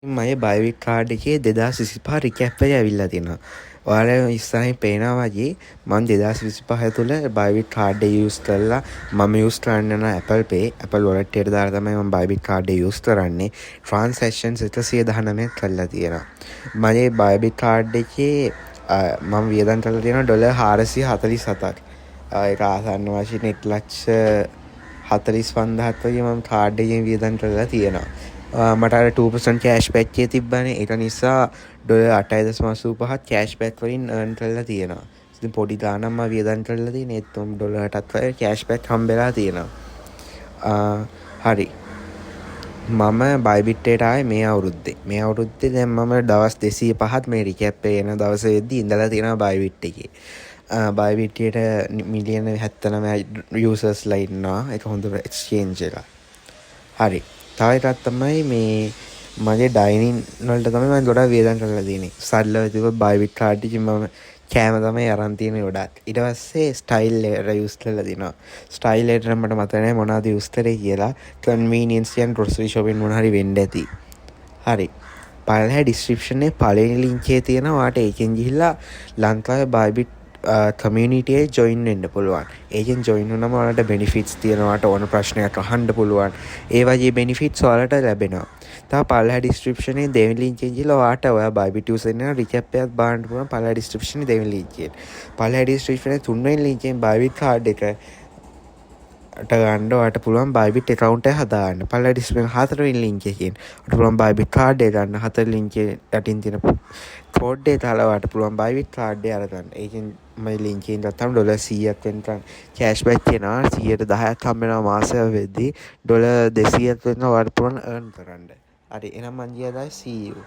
මගේ බයිබිට් කාඩ් එකේ 2025 රිකැප් එක ඇවිල්ලා තියෙනවා. ඔයාලා ඉස්සරහින් පේනවා වගේ මං 2025 තුල බයිබිට් කාඩ් එක යූස් කරලා, මම යූස් කරන්න යන Apple Pay, Apple Wallet එකට දාලා තමයි මම බයිබිට් කාඩ් එක යූස් කරන්නේ. ට්‍රාන්සැක්ෂන්ස් 119ක් කරලා තියෙනවා. මගේ බයිබිට් කාඩ් එකේ මම වියදම් කරලා තියෙනවා ඩොලර් 447ක්. ඒක ආසන්න වශයෙන් 1,45,000ක් වගේ මම කාඩ් එකෙන් වියදම් කරලා තියෙනවා. මට අර 2% කෑෂ් බැක් එක තිබ්බනේ. ඒක නිසා ඩොලර් 8.85ක් කෑෂ් බැක් වලින් අර්න් කරලා තියෙනවා. ඉතින් පොඩි ගාණක් මම වියදම් කරලා තියෙන්නේ. ඒත් ඩොලර් 8ක් වගේ කෑෂ් බැක් හම්බෙලා තියෙනවා. හරි. මම බයිබිට් එකට ආවේ මේ අවුරුද්දේ. මේ අවුරුද්දේ දැන් මම දවස් 205ත් මේ රිකැප් එක එන දවස වෙද්දි ඉඳලා තියෙනවා බයිබිට් එකේ. බයිබිට් එකට මිලියන 79 යූසර්ස්ලා ඉන්නවා. ඒක හොඳ එක්ස්චේන්ජ් එකක්. හරි. තව එකක් තමයි මේ මගේ ඩයිනින් වලට තමයි මම ගොඩක් වියදම් කරලා තියෙන්නේ. සරලව කිව්වොත් බයිබිට් කාඩ් එකකින් මම කෑම තමයි අරන් තියෙන්නේ ගොඩක්. ඊට පස්සේ ස්ටයිල් එකට යූස් කරලා තිනවා. ස්ටයිල් එකට නම් මට මතක නෑ මොනවද යූස් කරේ කියලා. කන්වීනියන්ස් කියන්නේ ග්‍රොසරි ෂොපින් මොන හරි වෙන්න ඇති. හරි. පල්ලෙහා ඩිස්ක්‍රිප්ෂන් එකේ පළවෙනි ලින්ක් එකේ තියෙනවා. ඔයාට ඒකෙන් ගිහිල්ලා ලංකාවේ බයිබිට් කමියුනිටි එකේ ජොයින් වෙන්න පුළුවන්. ඒකෙන් ජොයින් වුණාම ඔයාලට බෙනිෆිට්ස් තියෙනවා. ඔයාලට ඕන ප්‍රශ්නයක් අහන්න පුළුවන්. ඒ වගේ බෙනිෆිට්ස් ඔයාලට ලැබෙනවා. තව පල්ලෙහා ඩිස්ක්‍රිප්ෂන් එකේ දෙවෙනි ලින්ක් එකෙන් ගිහිල්ලා ඔයාට ඔයා බයිබිට් යූසර් ඉන්නවා රිකැප් එකක් බලන්න පුළුවන් පල්ලෙහා ඩිස්ක්‍රිප්ෂන් එකේ දෙවෙනි ලින්ක් එකෙන්. පල්ලෙහා ඩිස්ක්‍රිප්ෂන් එකේ තුන්වෙනි ලින්ක් එකෙන් බයිබිට් කාඩ් එක ට ගන්න ඔයාට පුළුවන් බයිබිට් ඇකවුන්ට් එක හදාගන්න. පල්ලෙහා ඩිස්ක්‍රිප්ෂන් හතරවෙනි ලින්ක් එකෙන් ඔයාට පුළුවන් බයිබිට් කාඩ් එක ගන්න. හතර ලින්ක් එකේ යටින් තියෙන කෝඩ් එක දාලා ඔයාට පුළුවන් බයිබිට් කාඩ් එක අරගන්න. ඒකෙන් මේ ලින්ක් එකෙන් ගත්තම ඩොලර් 100ක් වෙනකන් කෑෂ් බැක් එනවා. 10%ක් හම්බ වෙනවා මාසෙ වෙද්දි. ඩොලර් 200ක් වෙනකන් ඔයාට පුළුවන් අර්න් කරන්න. හරි, එහෙනම් මං ගියා. See you.